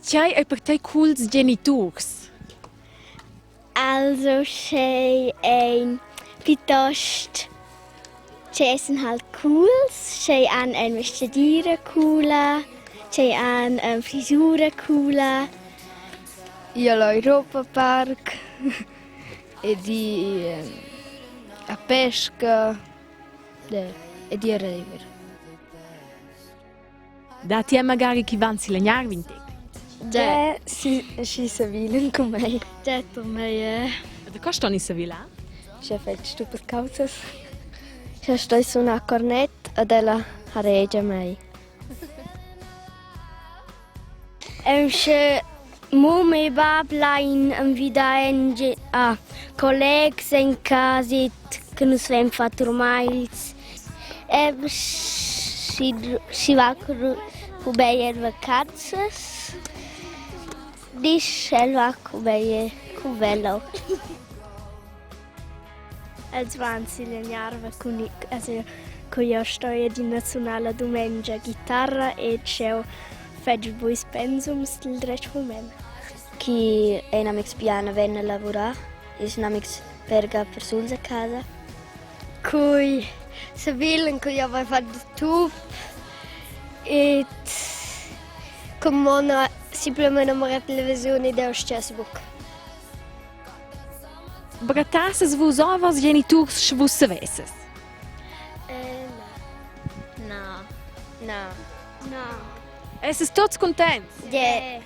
Tgei ei per tei culs geniturs? Also sch'ei ein plitost tgei essan halt cools, sch'ei han en vestgadira coola, sch'ei han frisura coola. I al Europa Park ed i a pesca ed i a reiver. Datti er magari chi van silla gnarva in tec? Già, schi sevilan cun mei. Già per mei è. Da co ston i sevilar? Sche fetg stupas caussas. Sche stoi sunar cornet ed ella haregia mei. Sche mumma e bab lain envidar en a collegs en casa che nus vein fatg termagls. Schi va cun mei en vacanzas, ni sch'el va cun mei cun velo. Els van silla gnarva cun also cu jeu stoi adina sunar la dumengia ghitarra ed sch'jeu fetsch buis pensums dil dretg mument. Chi ein amics pian ven a lavurar, ils amics perga persuls a casa. Cui sevilan cu jeu vai fatg tup ed cun mona simplemein a mirar televisiun ed jeu stess buc. Brattasses vus ovas geniturs sche vus savesses? Na. Na. Na. Esses tuts cuntents? Yeah.